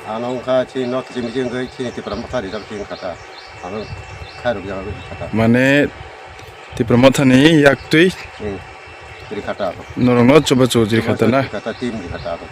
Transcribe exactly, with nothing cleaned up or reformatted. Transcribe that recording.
Ano wngkha chini no kiching kiching wngwi chini Tipra Motha rijak chini kha ta. Ano khairok jagwi kha ta. Mane Tipra Mothani yaktwi Hmm. Ri kha ta abo. Norokno chubachu ri kha ta na? Ri kha ta, team ri kha ta abo.